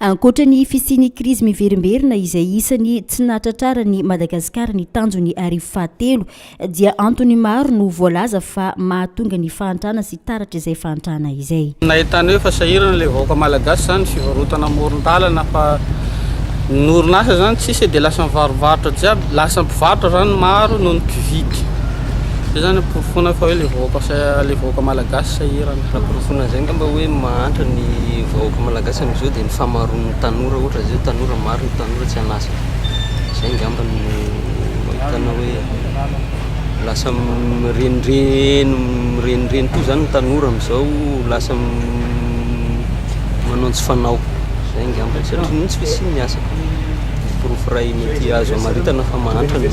Ankoatra ny fisian'ny krizy miverimberina izay isan'ny tsy nahatratraran'i Madagasikara ny tanjon'ny arivo fahatelo dia antony maro no voalaza fa mahatonga ny fahantrana sy taratra izay fahantrana izay. Nahitana hoe fa sahirana ilay vahoaka malagasy izany fivarotana amoron-dalana fa ny orinasa izany tsisy dia lasa mivarovarotra jiaby, lasa mpivarotra izany maro noho ny mpividy. Zay zany porofoina fa hoe le vahoaka le vahoaka malagasy sahirana. Raha porofoina an'izay angamba hoe mahantra ny vahoaka malagasy amin'izao dia ny fahamaroan'ny tanora ohatra zao tanora maro ny tanora tsy an'asa. Zay angamba no ahitana hoe lasa mirenireny mirenireny koa zany ny tanora amin'izao lasa manao ny tsy fanao. Zay angamba satria noho ny tsy fisian'ny asa. Porofo iray mety azo amaritana fa mahantra ny.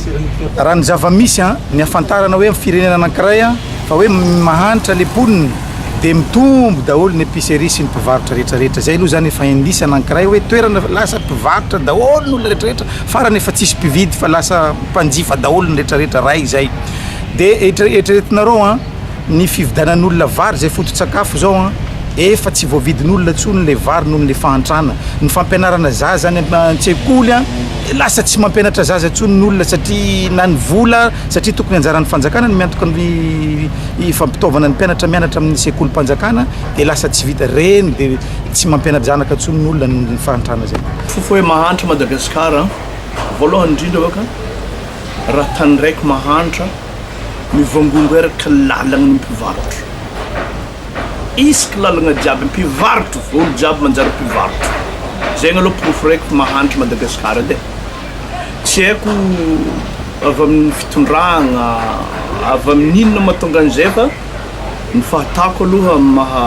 Raha ny zava-misy an, ny ahafantarana hoe amin'ny firenena anankiray an, fa hoe mahantra le mponina dia mitombo daholo ny épicerie sy ny mpivarotra rehetra rehetra, zay aloha zany efa indice anankiray hoe toerana lasa mpivarotra daholo ny olona rehetra rehetra, farany efa tsisy mpividy fa lasa mpanjifa daholo ny rehetra rehetra, ray izay. Dia eritreretinareo an, Ny fividianan'olona vary izay foto-tsakafo izao an, efa tsy voavidin'olona intsony ilay vary noho ny fahantrana. Ny fampianarana zaza any an-tsekoly an, lasa tsy mampianatra zaza intsony ny olona satria na ny vola, satria tokony anjaran'ny fanjakana ny miantoka ny fampitaovana ny mpianatra mianatra amin'ny sekolim-panjakana dia lasa tsy vita ireny dia tsy mampiana-janaka intsony ny olona noho ny fahantrana izay. Fofo hoe mahantra Madagascar an, voalohany indrindra baka raha tany raiky mahantra, Mivangongo eraka lalagna ny mpivarotra. Isaky lalagna jiaby mpivarotra olo jiaby manjary mpivarotra. Zegny aloha porofo raiky fa mahantra Madagascar edy e. Tsy haiko avy amin'ny fitondragna, avy amin'ny inona mahatonga an'izay fa ny fahatako aloha amin'ny maha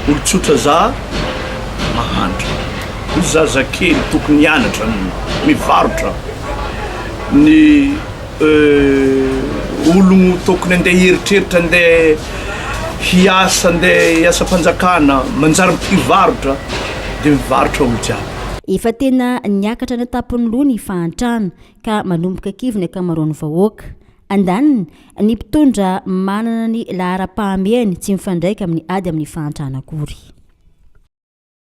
olo-tsotra za mahantra. Ny zazakely tokony hianatra mivarotra, ny. Ologno tokony andeha hieritreritra andeha hiasa andeha hiasam-panjakana manjary mpivarotra de mivarotra olo jiaby. Efa tena niakatra any an-tampon'ny loha ny fahantrana ka manomboka kivy ny ankamaroan'ny vahoaka. Andaniny, ny mpitondra manana ny laharam-pahamehany tsy mifandraika amin'ny ady amin'ny fahantrana akory.